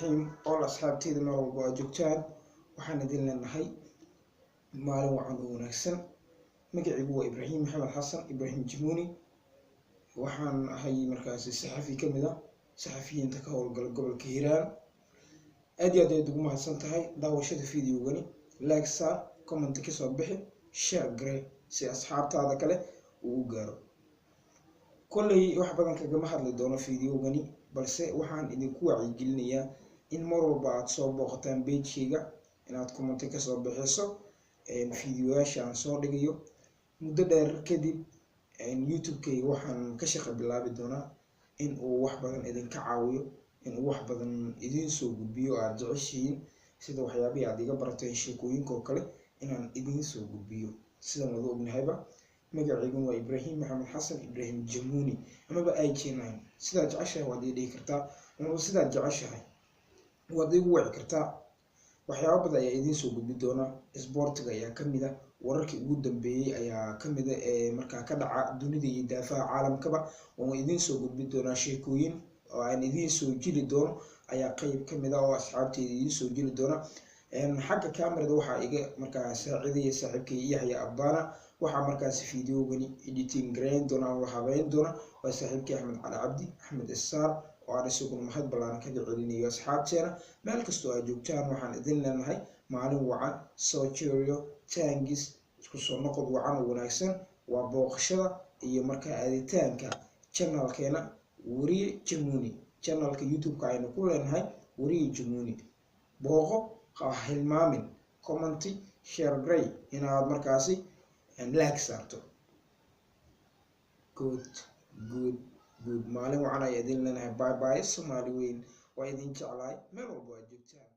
Raxiim. Ool asxaabteyda, meel walba aad joogtaan, waxaan idin leenahay maalin wacan oo wanaagsan. Magaciigu waa Ibraahim Maxamed Xasan, Ibraahim Jimuni. Waxaan ahay markaasi saxafi ka mid a saxafiyiinta ka howlgala gobolka Hiiraan. Aad iyo aad ayaad ugu mahadsan tahay daawashada videogani. Like saar, comment kasoo bixi, share garee si asxaabtaada kale uu u gaaro. Kolley wax badan kagama hadli doono videogani, balse waxaan idinku wacyigelinayaa in mar walba aada soo booqataan page-keyga, inaad comment kasoo bixiso videoyaasha aan soo dhigayo. Muddo dheer kadib YouTube-keyga waxaan ka shaqo bilaabi doonaa in uu wax badan idinka caawiyo, in uu wax badan idiin soo gudbiyo aada jeceshihiin, sida waxyaabihii aad iga barateen, sheekooyinka oo kale inaan idiin soo gudbiyo. Sidaan wada ognahayba, magaciigun waa Ibraahim Maxamed Xasan, Ibraahim Jamuni amaba ig 9. Sidaad jeceshahay waad ii dhihi kartaa, amaba sidaad jeceshahay waad iigu wici kartaa. Waxyaaba badan ayaa idiin soo gudbi doona. Isboortiga ayaa kamid a, wararkii ugu dambeeyey ayaa kamid a ee markaa ka dhaca dunida iyo daafaha caalamkaba waan idiin soo gudbi doonaa. Sheekooyin oo aan idiin soo jili doono ayaa qeyb kamid a oo asxaabteyda idiin soo jili doona. Xagga camerada waxaa iga markaa saacidaya saaxiibkay Yaxya Abana. Waxaa markaasi videogani editing garayn doona ama habeyn doona waa saaxiibkay Axmed Cali Cabdi, Axmed Isaar, oo aan isaguna mahad balaaran kaga celinayo. Asxaabteena meel kastoo aad joogtaan, waxaan idin leenahay maalin wacan, soo jeeriyo tangis, isku soo noqod wacan oo wanaagsan. Waa booqashada iyo markaa aaditaanka channelkeena Wariye Jamuni, channelka YouTube-ka aynu ku leenahay Wariye Jamuni. Booqo, ha hilmaamin comment, share garee, inaad markaasi like saarto. Good, good, good. Maalin wacan ayaa idin leenahay. Bye bye, Soomaali weyn, waa idin jeclahay meel walba aad joogtaan.